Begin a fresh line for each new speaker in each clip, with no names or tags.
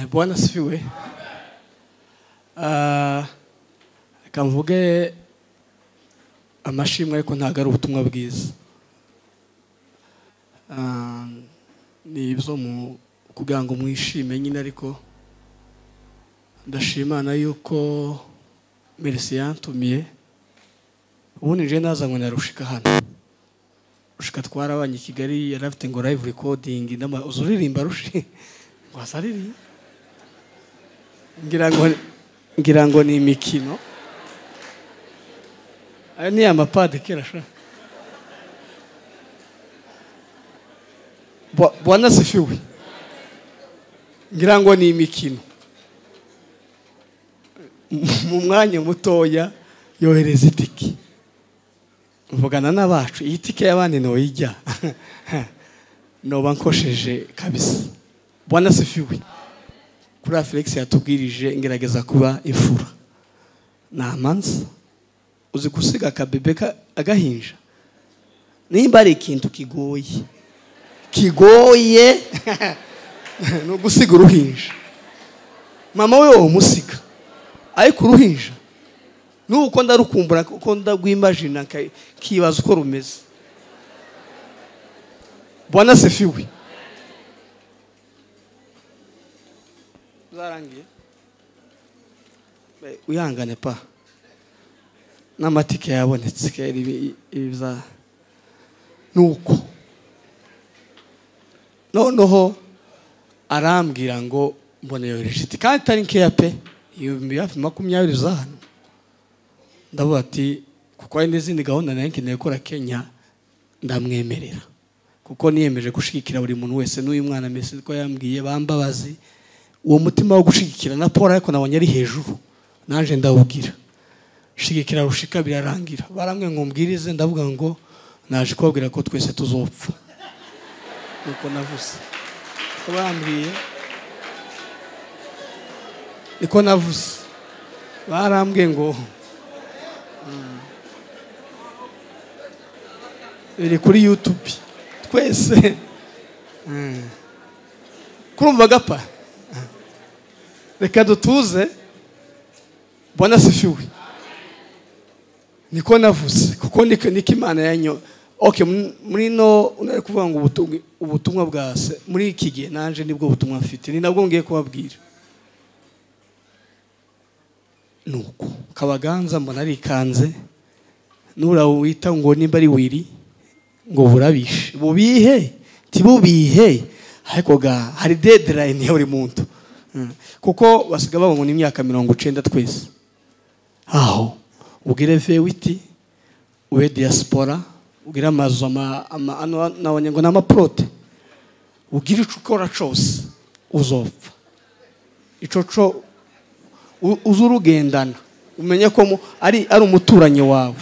Bwana asifiwe. Kamvuge amashimwe ariko ntago ari ubutumwa bwiza. Ni ibyo mu kugira ngo mwishime nyine, ariko ndashimana yuko Merci yantumiye. Ubundi nje nazanywe na Rushika hano. Rushika twarabanye Kigali, yari afite ngo live recording ndama uzuririmba Rushi ngo asariri ngira ngo ni imikino. Ayo ni amapade kera sha. Bwana sifiwe. Ngira ngo ni imikino. Mu mwanya mutoya yohereza itiki. Mvugana n'abacu, iyi tike y'abandi no ijya. Noba nkosheje kabisa. Bwana sifiwe. Kuri Felix yatubwirije ngerageza kuba imfura. Namanza uzi gusiga akabebe agahinja. Nimba ari ikintu kigoye. Kigoye no gusiga uruhinja. Mama we umusiga. Ariko uruhinja nuko ndarukumbura kuko ndagwimagina kibaza uko rumeze. Bwana sifiwe. Zarangiye. Uyangane pa. N'amatike yabonetse kera ibiza nuko. Noneho arambwira ngo mbone yohereje iti kandi tari nkeya pe, ibihumbi hafi 20 za hano. Ndavuga ati kuko hari n'izindi gahunda nari nkeneye gukora Kenya, ndamwemerera kuko niyemeje gushigikira buri muntu wese. N'uyu mwana Messi ko yambwiye bambabazi uwo mutima wo gushigikira na Paul, ariko nabonye ari hejuru naje ndawugira shigikira Rushika birarangira. Baramwe ngo mbwirize, ndavuga ngo naje kubabwira ko twese tuzopfa. Nuko navuze ko bambwiye, niko navuze, barambwiye ngo biri kuri YouTube twese. Kurumva gapa, reka dutuze. Bwana sifiwe. Niko navuze kuko niko Imana yanyo. Okay, muri no unari kuvuga ngo ubutumwa bwa se muri iki gihe nanje nibwo butumwa mfite, ni nabwo ngiye kubabwira. Nuko Kabaganza mbona arikanze, nura wita ngo nimba ari wiri ngo burabishe bubihe tibubihe, ariko ga hari deadline ya buri muntu. Kuko basiga babona imyaka 90 twese. Aho ugire vewiti ube diaspora, ugira amazu ama nabonye ngo n'amaprote, ugira ico ukora cose uzopfa. Ico co uzurugendana umenye ko ari umuturanyi wawe.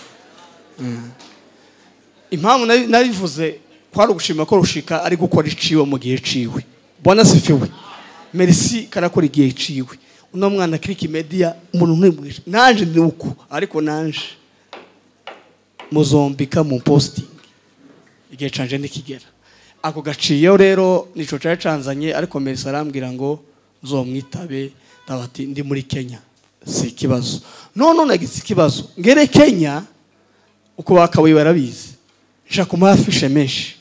Impamvu nabivuze kwari ugushima ko Rushika ari gukora iciwe mu gihe ciwe. Bwana sifiwe. Merci karakora igihe ciwe. Uno mwana Click Media umuntu ntibwishe. Nanje ndi uko, ariko nanje muzombika mu posting igihe canje nikigera. Ako gaciye rero nico cyaje canzanye, ariko Merci arambwira ngo nzomwitabe, ndabati ndi muri Kenya si ikibazo. None nagize ikibazo ngere Kenya uko bakabuye barabizi, nshaka kumafishe menshi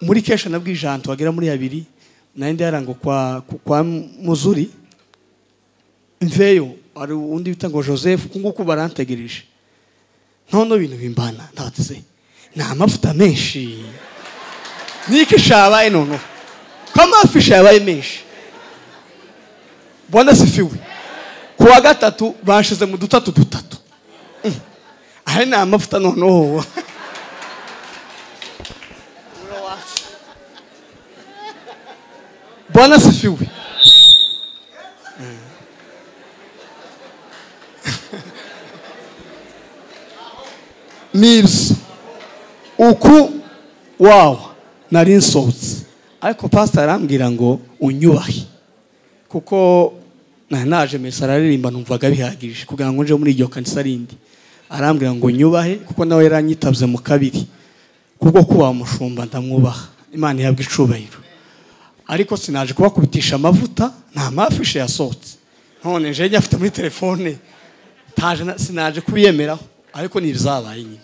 muri kesha nabwije ahantu bagera muri abiri nandi yarango kwa Muzuri mveyo ari undi bita ngo Joseph kunguku barantegereje. None ibintu bimbana ndatse na mafuta menshi niki shabaye nono kama afisha yabaye menshi. Bwana sifiwe. Kuwa gatatu bashize mu dutatu dutatu. Ahe na amafuta nono. Bwana sifiwe. Nibs uku wawo nari nsohotse, ariko pastor arambwira ngo unyubahe kuko naje Messi araririmba numvaga bihagije kugira ngo nje muri iryo kanisa rindi. Arambwira ngo nyubahe kuko nawe yaranyitavye mu kabiri kubwo kuba mushumba ndamwubaha. Imana ihabwe icubahiro. Ariko sinaje kubakubitisha amavuta, nta mafishe yasohotse. None nje njya muri telefone taje sinaje kubiyemeraho, ariko ni ibyabaye nyine.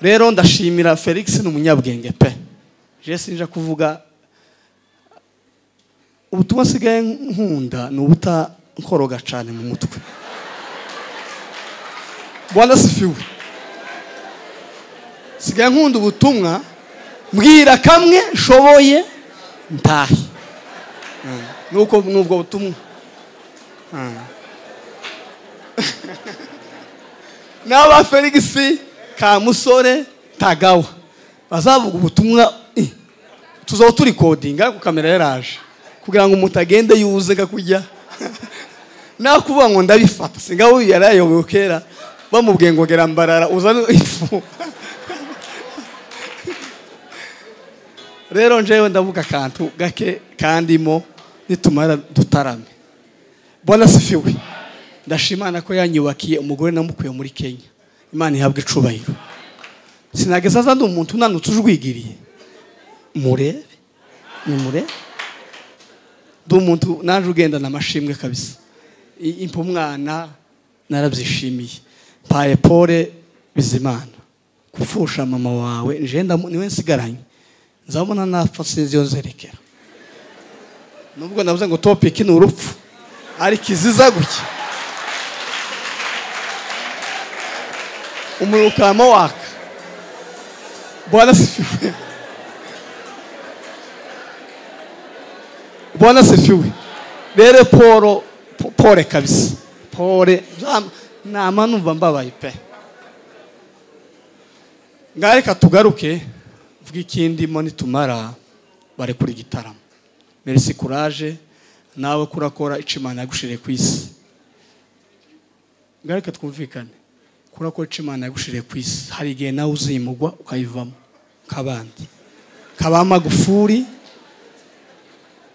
Rero ndashimira Felix ni umunyabwenge pe. Je sinja kuvuga ubutumwa sigaye nkunda ni ubuta nkoroga cyane mu mutwe. Bwana sifiwe. Sigaye nkunda ubutumwa mbwira kamwe nshoboye ntahe. Nuko nubwo butumwa. Naba Felix Kamusore Tagawa bazavuga ubutumwa tuzo turi codinga ku kamera yaraje kugira ngo mutagende yuze gakujya nakuvuga ngo ndabifata singaho yarayoboye kera bamubwiye ngo gera mbarara uzane ifu. Rero njewe ndavuga akantu gake kandimo nitumara dutarame. Bwana sifiwe. Ndashimana ko yanyubakiye umugore namukuye muri Kenya. Imana ihabwe icubahiro. Sinageza aza ndi umuntu unanutse ujwigiriye. Murebe ni murebe. Ndi umuntu naje ugenda namashimwe kabisa. Impa umwana narabyishimiye. Mpaye Pole Bizimana. Gupfusha mama wawe nje niwe nsigaranye. Nzabona napfa sinzi yo nzerekera. Nubwo navuze ngo topic ni urupfu, ariko iziza gutya. Umurukamo waka. Bwana sifiwe. Bwana sifiwe. Rero Polo pole kabisa. Pole nama numva mbabaye pe. Ngareka tugaruke mvuga ikindi mo nitumara bare kuri gitaramo. Merci courage nawe kurakora icimana yagushire ku isi. Ngareka twumvikane. Kurakora icimana yagushire ku isi. Hari igihe nawe uzimugwa ukayivamo kabandi. Kabama gufuri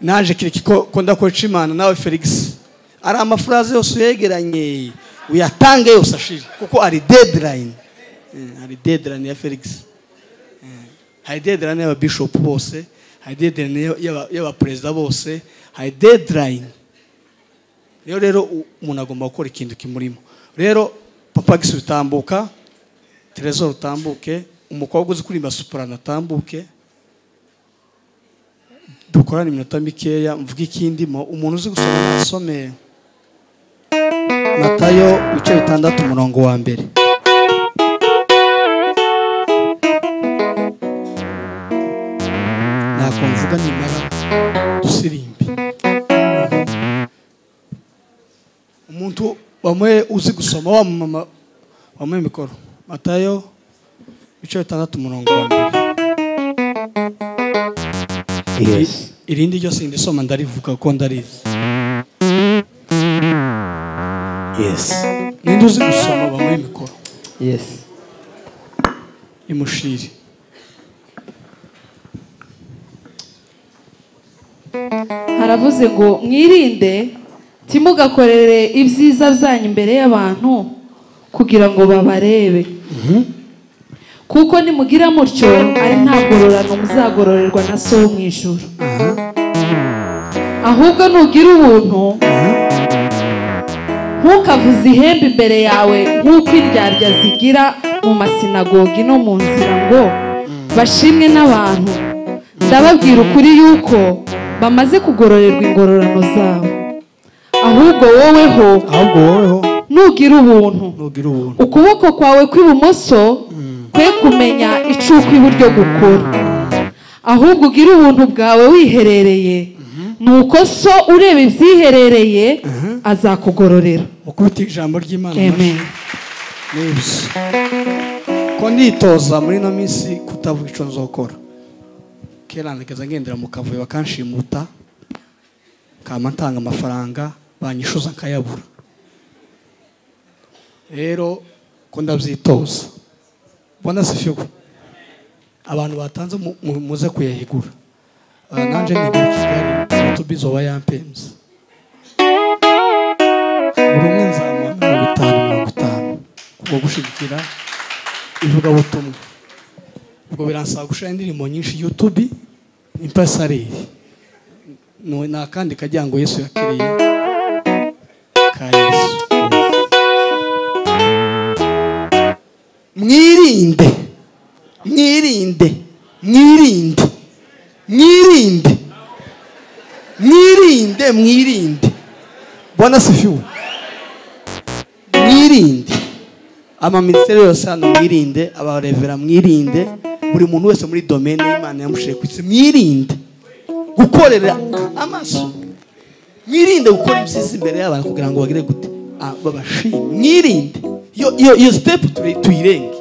naje kiriki ko ndakora icimana nawe Felix. Ari amafraze yose yegeranye uyatange yose ashire kuko ari deadline. Ari deadline ya Felix. Hari deadline y'aba bishop bose, hari deadline y'aba president bose, hari deadline. Rero umuntu agomba gukora ikintu kimurimo. Rero Papa Gisi utambuka, Trésor utambuke, umukobwa uzi kurimba soprano atambuke. Dukorane iminota mikeya mvuga ikindi mo umuntu uzi gusoma nasome Matayo ibice 6 umurongo wa mbere. Nakumvuga nimara dusirimbe. Umuntu bamwe uzi gusoma wa mama bamwe mikoro. Matayo ibice 6 umurongo wa mbere.
Yes.
Irindi ryo sindisoma ndarivuga ko ndarizi.
Yes.
Ninde uzi gusoma bamwe mikoro?
Yes.
Imushiri.
Haravuze ngo mwirinde timugakorere ibyiza byanyu imbere y'abantu kugira ngo babarebe. Kuko nimugira mutyo ari nta gororano muzagororerwa na so wo mu ijuru. Ahubwo nugira ubuntu ntukavuze ihembe imbere yawe nk'uko indyarya zigira mu masinagogi no mu nzira ngo bashimwe n'abantu. Ndababwira ukuri yuko bamaze kugororerwa ingororano zabo. Ahubwo woweho nugira ubuntu ukuboko kwawe kw'ibumoso kwe kumenya icuko iburyo gukora, ahubwo ugira ubuntu bwawe wiherereye, nuko so ureba ibyiherereye azakugororera.
Ukubita ijambo ry'Imana. Amen. Ko nditoza muri no minsi kutavuga ico nzokora. Kera ndageza ngendera mu kavuyo bakanshimuta kama ntanga amafaranga banyishuza nkayabura. Rero ko ndabyitoza. Bwana sifiwe. Abantu batanze muze kuyahigura. Nanje ni Kigali tubizoba yampemze. Urumwe nzamuha 50 kubwo gushigikira ivuga butumwa. Ubwo biransaba gushira indirimbo nyinshi YouTube Impasareri no nakandi kajyango Yesu yakiriye ka Yesu. Mwirinde, mwirinde, mwirinde, mwirinde, mwirinde, mwirinde. Bwana sifiwe. Mwirinde. Ama ministeri yose hano mwirinde, abarevera mwirinde, buri muntu wese muri domaine y'Imana yamushire kwitse mwirinde gukorera amaso. Mwirinde gukora ibyiza imbere y'abantu kugira ngo bagire gute babashime. Mwirinde. Iyo step tuyirenge.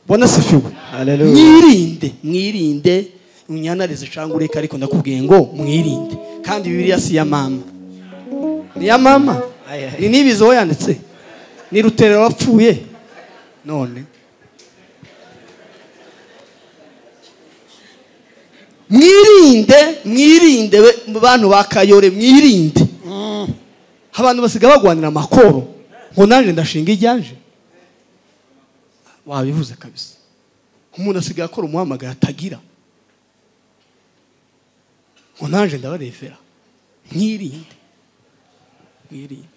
Bwana sifiwe.
Haleluya.
Mwirinde, mwirinde unyanarize cyangwa ureka, ariko ndakubwiye ngo mwirinde. Kandi Bibiliya si ya mama. Ni ya mama. Ni nibizo yanditse. Ni ruterera wapfuye. None mwirinde, mwirinde bantu bakayore, mwirinde. Abantu basiga bagwanira amakoro ngo nanje ndashinga ijyanje. Wabivuze kabisa. Umuntu asigaye akora umuhamagara atagira ngo nanje ndabarefera. Mwirinde, mwirinde,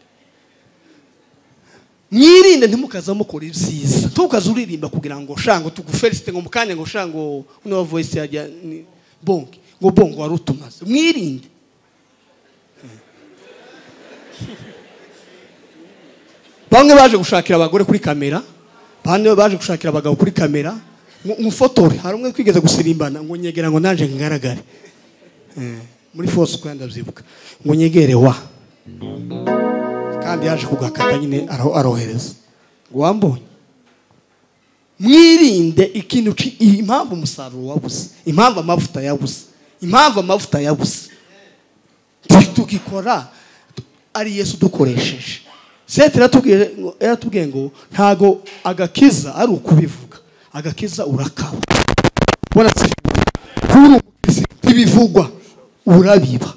mwirinde. Ntimukaza mukora ibyiza, tukaza uririmba kugira ngo shango tugufelicite ngo mukanya ngo shango uno voice yajya bonke ngo bongo warutumaze. Mwirinde. Bamwe baje gushakira abagore kuri kamera, bamwe baje gushakira abagabo kuri kamera, mufotore. Hari umwe twigeze gusirimbana ngo nyegera ngo nanje ngaragare. Muri force square ndavyibuka ngo nyegere wa. Kandi yaje kugakata nyine arohereza. Ngo wambonye. Mwirinde ikintu impamvu umusaruro wabuze, impamvu amavuta yabuze, impamvu amavuta yabuze. Tukikora ari Yesu dukoresheje. Sete yaratubwiye ngo ntago agakiza ari ukubivuga, agakiza urakaba. Bwana kuri ibivugwa urabiba.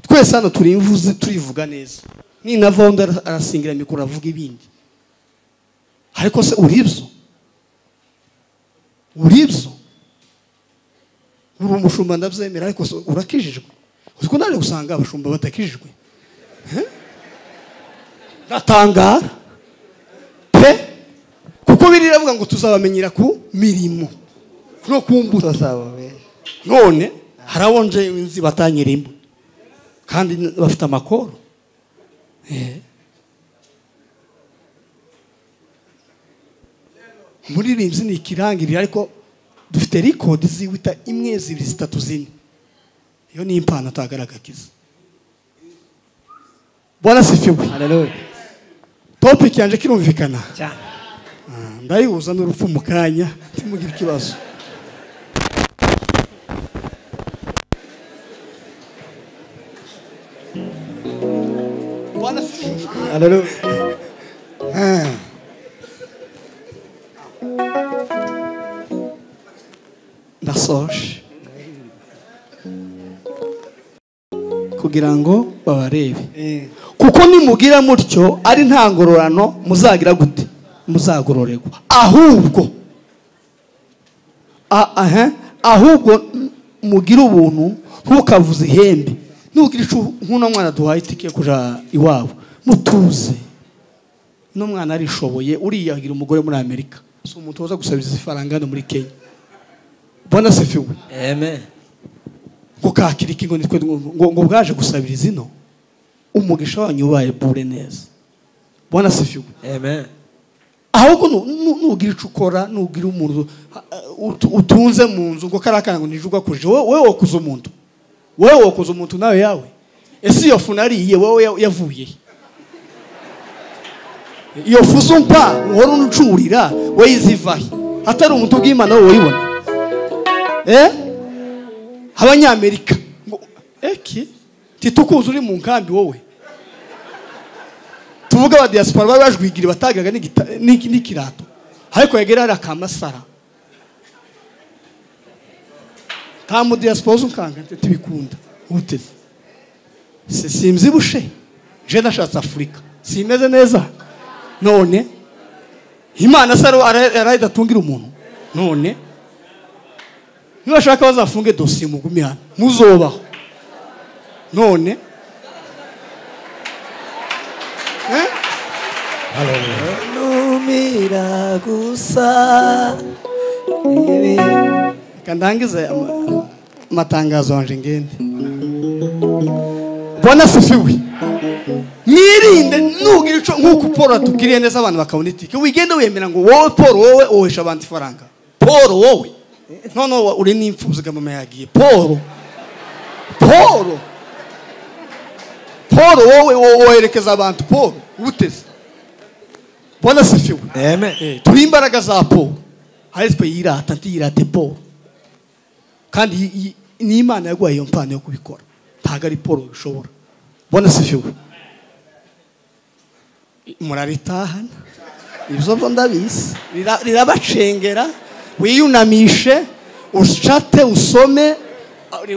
Twese hano turi imvuzi turivuga neza. Ninava undi arasingira mikoro avuga ibindi. Ariko se uribyo? Uribyo? Uri umushumba ndabyemera, ariko se urakijijwe? Uziko naje gusanga abashumba batakijijwe. Ndatangara pe, kuko biri ravuga ngo tuzabamenyera ku mirimo no ku mbuto. None harabonje inzi batanyira imbuto kandi bafite amakoro. Muririmbyi ni ikirangirire, ariko dufite record ziwita imwe zibiri zitatu zine. Iyo ni impano atagaragakiza. Bwana sifiwe.
Haleluya.
Topic yanje kirumvikana.
Cyane.
Ndayihuza n'urupfu mu kanya, ntimugire ikibazo. Bwana sifiwe.
Haleluya.
Ndasoje kugira ngo babarebe. Kuko nimugira mutyo ari nta ngororano muzagira gute? Muzagororerwa. Ahubwo ahubwo mugira ubuntu, ntukavuze ihembe. Nugira icu nk'uno mwana duhaye itike kuja iwabo, mutuze. No mwana arishoboye, uriyagira umugore muri Amerika. So umuntu waza gusabiriza ifaranga hano muri Kenya. Bwana sifiwe.
Amen.
Gukakira iki ngo nitwe ngo bwaje gusabiriza ino. Umugisha wanyu ubaye bure neza. Bwana sifiwe.
Amen.
Ahubwo nugira ico ukora, nugira umuntu utunze mu nzu ngo karakana ngo nijuga kuje wewe wokuza umuntu. Wewe wokuza umuntu nawe yawe. Ese iyo fu nariye wewe yavuye. Iyo fuzumpa uhora uncurira we izivahe. Atari umuntu bw'Imana wowe uyibona. Abanyamerika ngo eki titukuza uri mu nkambi wowe. Tuvuga aba diaspora bari bajwigira batagaga n'ikirato. Ariko yagera ari akamasara. Ta mu diaspora unkanga tibikunda. Uteze. Simzibushe. Je nashatse Afrika. Simeze neza. None Imana saro araidatungira umuntu. None Nibashaka bazafunge dosiye mugumi hano muzobaho none.
Numira gusa ibi.
Kandangize amatangazo wanje ngende. Bwana sifiwe. Mwirinde nugira ico nkuko Paul atubwiriye neza abantu bakabona itike. Wigende wemera ngo wowe Paul wowe wohesha abantu ifaranga. Paul wowe. No uri n'imfuzi ga mama yagiye. Paul. Paul. Paul wowe woherekeza abantu Paul utese. Bwana sifiwe.
Amen.
Turi imbaraga za Paul. Harispe yirata ntiyirate Paul. Kandi ni Imana yaguhaye iyo mpano yo kubikora. Ntago ari Paul bishobora. Bwana sifiwe. Muraritahana. Ibyo byo ndabizi. Rirabacengera, wiyunamishe, ushate usome,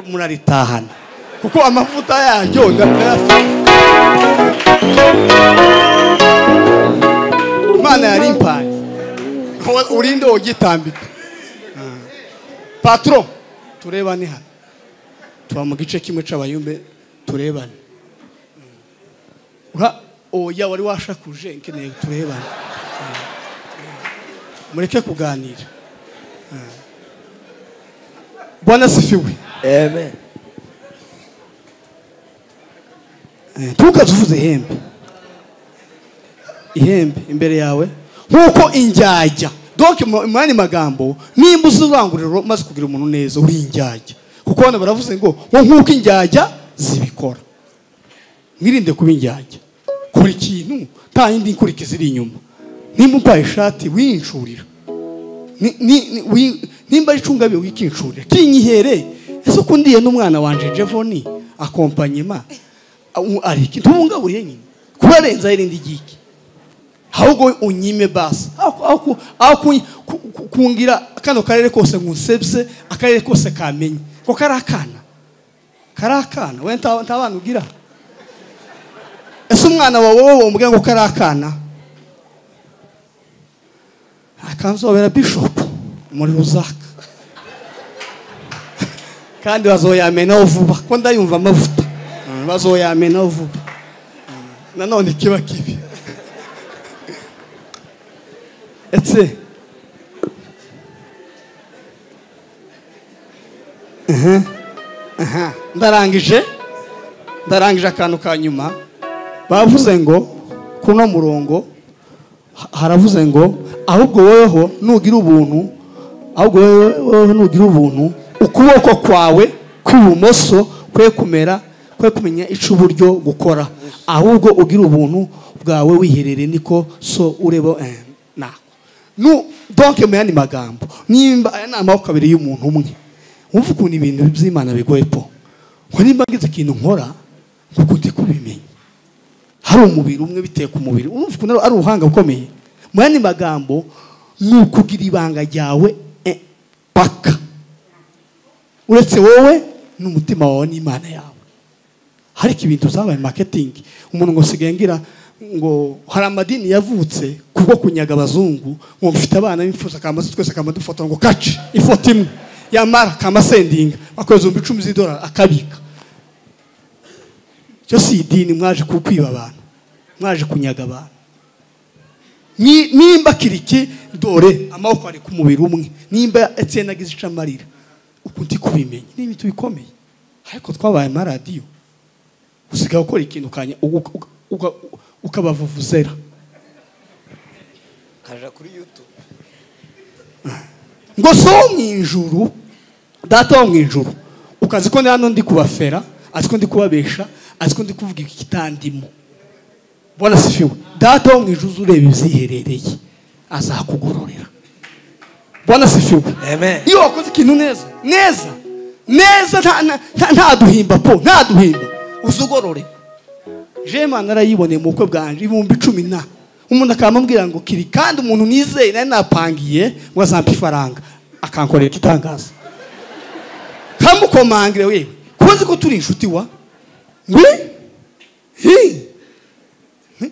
muraritahana. Kuko amavuta yaryo ndayafite. Imana yari impaye. Urinde ugitambika. Patron, turebane hano. Tuba mu gice kimwe c'abayumbe turebane. Ura oya wari washakuje nkeneye turebane. Mureke kuganira. Bwana sifiwe.
Amen.
Tukazuvuze ihembe. Ihembe imbere yawe nkuko injyajya. Donc mu yandi magambo nimba uzurangurira maze kugira umuntu neza uri injyajya. Kuko hano baravuze ngo nkuko injyajya zibikora. Mwirinde kuba injyajya. Kora ikintu nta yindi nkurikizi iri inyuma. Nimba umpaye ishati winshurira. Nimba ari icungabiye wikinshurira. Kinyihere ese uko ndiye n'umwana wanje Jevoni akompanyema ariki ntubungaburiye nyine. Kubarenza irindi giki. Ahubwo unyime basi. Aho kungira kano karere kose ngunsebse akarere kose kamenye. Ko karakana. Karakana we ntabana ugira. Ese umwana wawe wowe umubwira ngo karakana. Akanzobera bishop muri Ruzaka. Kandi bazoyamena vuba ko ndayumva amavuta. Bazoyamena vuba. Nanone kiba kibi. Etse. Ndarangije akantu ka nyuma. Bavuze ngo kuno murongo haravuze ngo ahubwo weho nugira ubuntu, ahubwo weho nugira ubuntu ukuboko kwawe kw'ibumoso kwe kumera kwe kumenya icuburyo gukora, ahubwo ugira ubuntu bwawe wiherere niko so urebo nako. Nu donc mu yandi magambo nimba aya ni amaboko abiri y'umuntu umwe. Umva ukuntu ibintu by'Imana bigoye po. Ngo nimba ngize ikintu nkora kuko ndi kubimenya. Hari umubiri umwe biteye ku mubiri. Urumva ukuntu ari ubuhanga bukomeye. Mu yandi magambo ni ukugira ibanga ryawe paka. Uretse wowe n'umutima wawe n'Imana yawe. Hariko ibintu zabaye marketing. Umuntu ngo sigaye ngira ngo hari amadini yavutse kubwo kunyaga abazungu ngo mfite abana b'imfuza kamaze twese kamadufotora ngo kaci ifoto imwe yamara kamasendinga bakoze $10,000 akabika. Cyo si idini mwaje kukwiba abantu, mwaje kunyaga abantu. Nimba kiriki dore amaboko ari ku mubiri umwe, nimba Etienne agize icamarira ukunti kubimenya ni ibintu bikomeye. Ariko twabaye amaradiyo usigaye ukora ikintu kanya ukabavuvuzera
kaja kuri YouTube
ngo so mwijuru data wo mwijuru ukazi ko hano ndi kubafera, aziko ndi kubabesha, aziko ndi kuvuga ikitandimo. Bwana sifiwe. Data wo mwijuru ureba ibyiherereye azakugororera. Bwana sifiwe.
Amen.
Iyo wakoze ikintu neza neza neza nta duhimba po nta duhimba uzugorore. Jema narayiboneye mu bukwe bwanje 10,000 na umuntu akamubwira ngo kiri kandi umuntu nizeye nari napangiye ngo azampa ifaranga akankorera igitangaza. Kamukomangire wewe kuzi ko turi inshuti wa ngwe hi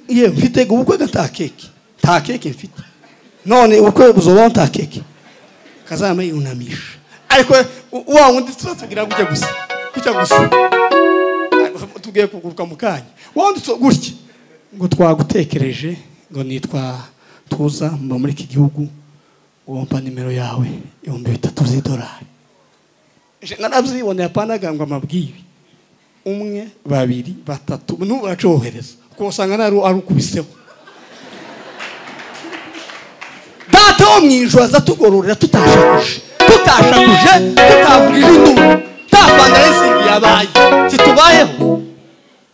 ye mfite ubukwe nta keke nta keke mfite none ubukwe buzoba nta keke kazama yunamisha. Ariko Wa wundi tuzatugira gutya gusa. Gutya gusa. Tugiye kuguruka mu kanya. Wa wundi gutya. Ngo twagutekereje ngo nitwa tuza mba muri iki gihugu wompa nimero yawe 3000 z'idolari. Narabyiboneye apanaga ngo amabwibi. 1 2 3 n'ubu aracohereza. Kuko usanga nari arukubiseho. Data wo mwijuru azatugororera tutashakuje. Tutashakuje, tutavugije induru. Tafandaresingi yabaye. Titubayeho.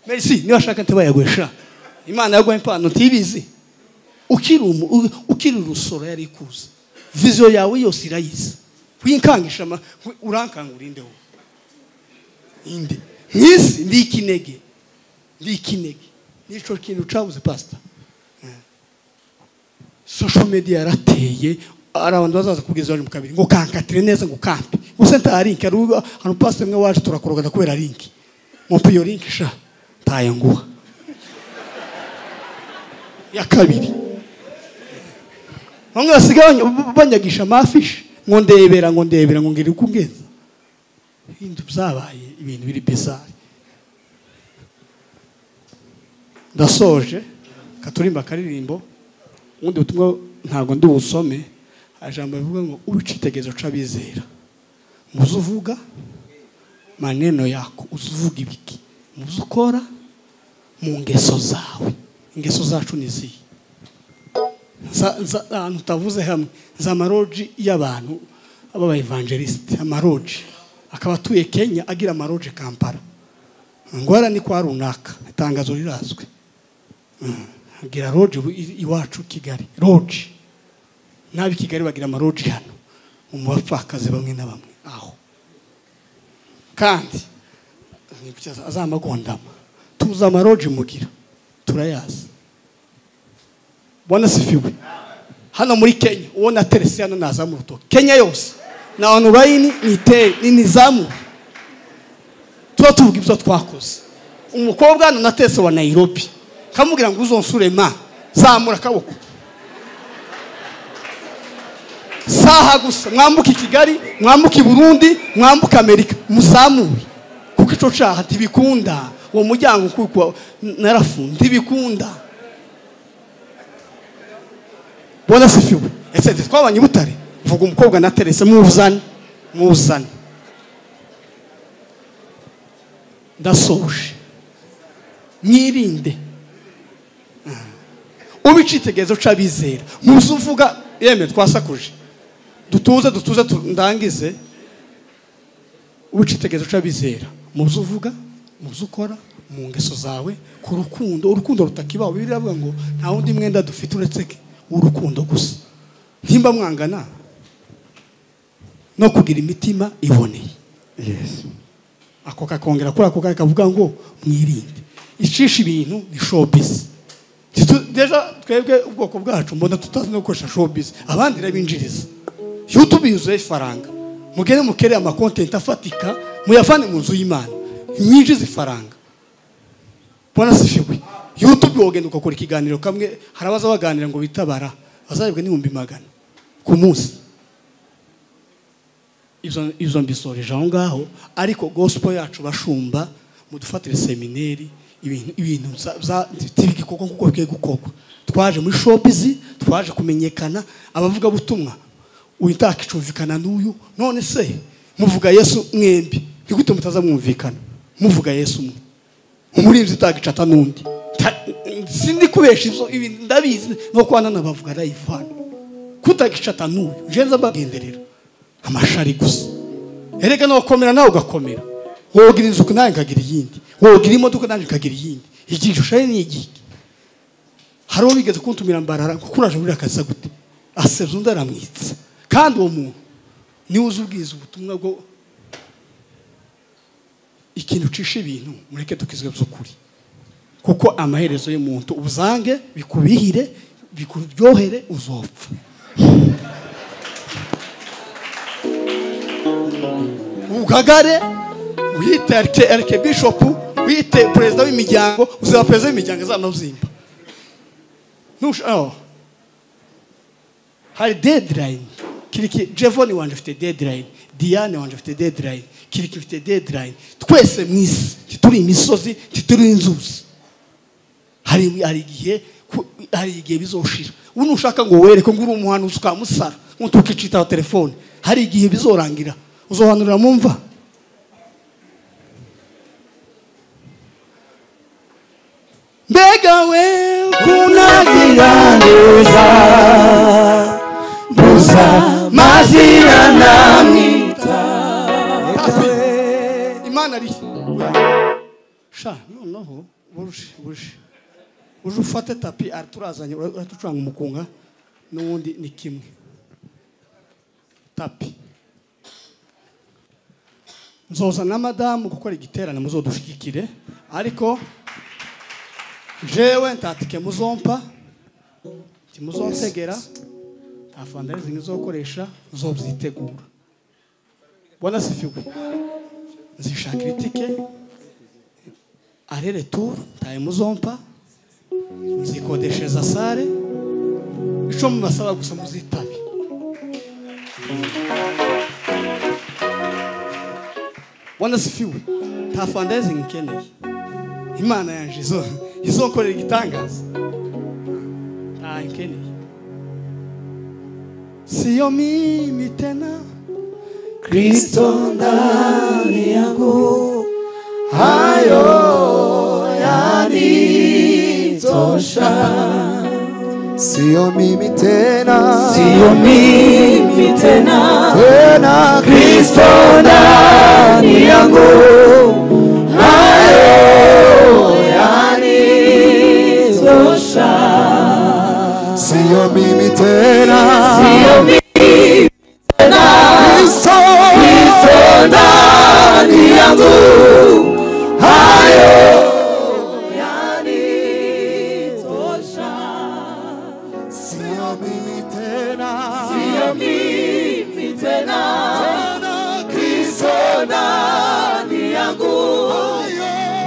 Merci, niba ashaka ntibayagwesha. Imana yaguha impano ntibizi. Ukiri urusoro yari ikuza. Vision yawe yose irayizi. Winkangisha urankangura inde ho. Inde. Nkisi ndi ikinege. Ndi ikinege. Nico kintu cabuze pastor. Social media yarateye ari abantu bazaza kubwiza mu kabiri ngo kankatire neza ngo kampe. Gusa nta link ari hano pastor mwe waje turakorogana kubera link. Mumpe iyo link sha. Tayo nguha. Ya kabiri. Bamwe basigaye banyagisha amafishi ngo ndebera ngo ndebera ngo ngira ukungeza. Ibintu byabaye ibintu biri bizarre. Ndasoje katurimba karirimbo ubundi butumwa ntago ndi busome ajambo bivuga ngo ubicitegezo cabizera. Muzuvuga maneno yako uzuvuga ibiki muzukora mu ngeso zawe. Ingeso zacu nizi. Ahantu utavuze hamwe za maroji y'abantu aba evangelist amaroji akaba atuye Kenya agira amaroji Kampala ngwara ni kwa runaka itangazo rirazwe agira roji iwacu Kigali roji nabi Kigali bagira amaroji hano mu bapfakaze bamwe na bamwe aho kandi azamagondama tuza amaroji mugira turayazi. Bwana sifiwe. Hano muri Kenya uwo na Teresa hano nazamu rutoki. Kenya yose na online nite ni nizamu. Tuba tuvuga ibyo twakoze. Umukobwa hano na Teresa wa Nairobi kamubwira ngo uzonsure ma zamura kaboko. Saha gusa mwambuka Kigali, mwambuka Burundi, mwambuka Amerika, muzamure. Kuko ico caha ntibikunda. Uwo muryango kuko narafunze ntibikunda. Bwana sifiwe. Ese twabanye butare. Mvuga umukobwa na Teresa muzane, muzane. Ndasoje. Mwirinde. Ubicitegezo cabizera. Muzuvuga yeme twasakuje. Dutuze dutuze ndangize. Ubicitegezo cabizera. Muzuvuga, muzukora mu ngeso zawe ku rukundo, urukundo rutakibaho. Bibiliya iravuga ngo nta wundi mwenda dufite uretse urukundo gusa. Ntimba mwangana no kugira imitima iboneye.
Yes.
Ako kakongera kuri ako kavuga ngo mwirinde. Icisha ibintu ni showbiz. Deja twebwe ubwoko bwacu mbona tutazi no gukoresha showbiz. Abandi rabinjiriza. YouTube yuzuye ifaranga. Mugere mukere ama content afatika muyavane mu nzu y'Imana. Mwinjize ifaranga. Bwana sifiwe. YouTube wogenda ukakora ikiganiro kamwe harabaza baganira ngo bitabara bazabwe n'ibihumbi 100 ku munsi. Izo mbisoreje aho ngaho ariko gospel yacu bashumba mudufatire seminari ibintu tibigikoko kuko bigiye gukokwa. Twaje muri showbiz, twaje kumenyekana abavuga butumwa uyitakicumvikana n'uyu none se muvuga Yesu mwembi nigute mutaza mwumvikana muvuga Yesu mwe umurinzi utagicata nundi. Sindi kubesha ibyo ibi ndabizi no kwana nabavuga live hano kutagicata n'uyu njenza mbagenderera amashari gusa. Erega no komera nawe ugakomera. Wogira inzu nawe nkagira iyindi. Wogira imodoka nawe nkagira iyindi. Igisho shari ni igiki. Hariho bigeze kuntumira mbarara kuraje muri akaza gute. Asebye undi aramwitsa. Kandi uwo muntu ni uzi ubwiza ubutumwa bwo ikintu ucisha ibintu mureke tukizwe by'ukuri. Kuko amaherezo y'umuntu ubuzange bikubihire bikuryohere uzopfa. Ugagare wite archbishop wite president w'imiryango uzaba president w'imiryango azamuzimba. Nusha oh. Hari deadline. Kiriki Jevoni wanje afite deadline, Diane wanje afite deadline, Kiriki afite deadline. Twese mwisi tituri imisozi, tituri inzuzi. Hari igihe bizoshira. Ubu ushaka ngo wereke ngo uri umuhanuzi ukamusara, ngo tukicitaho telefone. Hari igihe bizorangira. Uzohanurira mumva. Mbega we kunagira neza buza mazina namwita. Imana ari sha noneho burushe uje ufate tapi araturazanye uratucanga umukunga n'ubundi ni kimwe tapi nzoza na madamu gukora igiterane muzodushigikire ariko jewe ntatike muzompa timuzontegera nta fundraising nzokoresha nzobyitegura. Bwana sifiwe. Nzishakira itike aller retour ntaye muzompa nzikodesheza sare ico mubasaba gusa muzitabe. Bwana sifiwe. Nta fundraising nkeneye. Imana yanje izokorera igitangaza. Nta nkeneye. Siyo mimi tena,
Kristo ndani yangu, hayo yanitosha. Siyo mimi tena, siyo mimi tena, tena Kristo ndani yangu, hayo yanitosha. Siyo mimi tena, siyo mimi tena, Kristo ndani yangu, hayo yanitosha. Siyo mimi tena, siyo mimi tena, tena Kristo ndani yangu,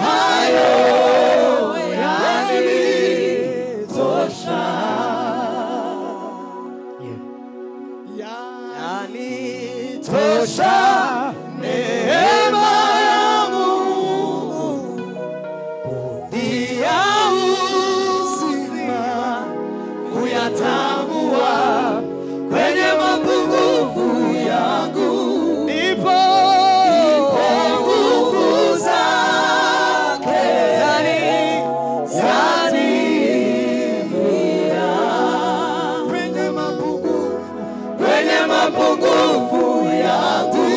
hayo yanitosha. Yanitosha neema ya Mungu ndiya uzima, kuyatambua kwenye mapungufu yangu, ndipo nguvu zake zatimia. Kwenye mapungufu yangu,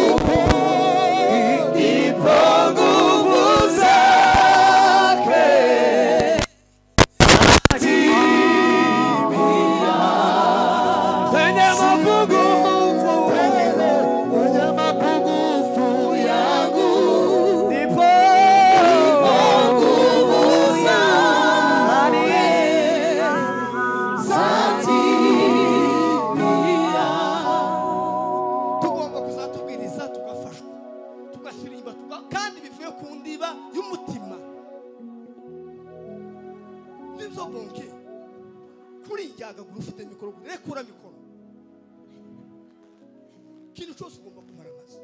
ndipo nguvu zake zatimia. Kwenye mapungufu yangu, ndipo nguvu zake zatimia.
Tugomba kuzatubwiriza tugafashwa tugasirimba kandi bivuye ku ndiba y'umutima. Nibyo bonke kurijyagagura ufite mikoro rekura mikoro ikintu cyose ugomba kumara amasa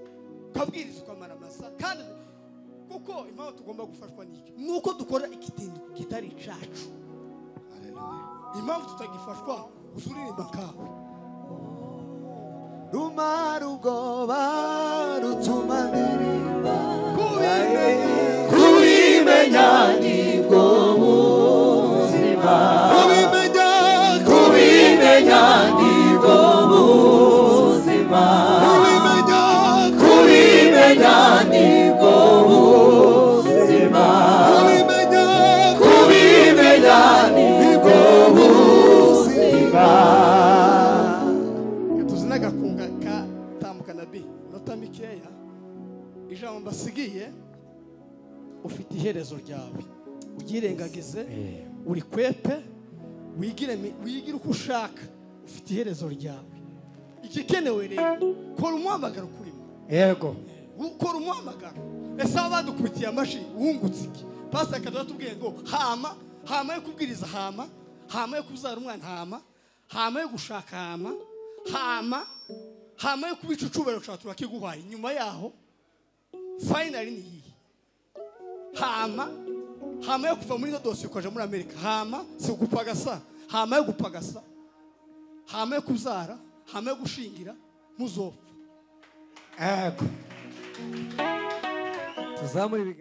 ukabwiriza ukamara amasa. Kandi kuko impamvu tugomba gufashwa n'iki nuko dukora ikitindi kitari icacu. Impamvu tutagifashwa uzuririmba nkawe
Rumara ubwoba rutuma ndirimba, kubimenya nibwo buzima, kubimenya nibwo buzima, kubimenya nibwo buzima, kubimenya nibwo buzima.
Tuzina gakunga ka tambuka na bi nota mikeya ijambo mbasigiye ufite iherezo ryawe ugirengagize uri kwepe wigire uko ushaka ufite iherezo ryawe. Igikenewe rero kora umuhamagaro kurimo.
Yego
ukora umuhamagaro. Ese abadukubitiye amashi wungutse iki? Pastor akadora tubwiye ngo hama hama yo kubwiriza, hama hama yo kubyara umwana, hama hama yo gushaka, hama hama Hama yo kubica icubahiro cawe turakiguhaye, nyuma yaho finally ni iyihe? Hama yo kuva muri ino dosiye ukaja muri Amerika, hama si ugupagasa, hama yo gupagasa, hama yo kubyara, hama yo gushingira, muzopfa.
Ego. Tuzamure ibiganza.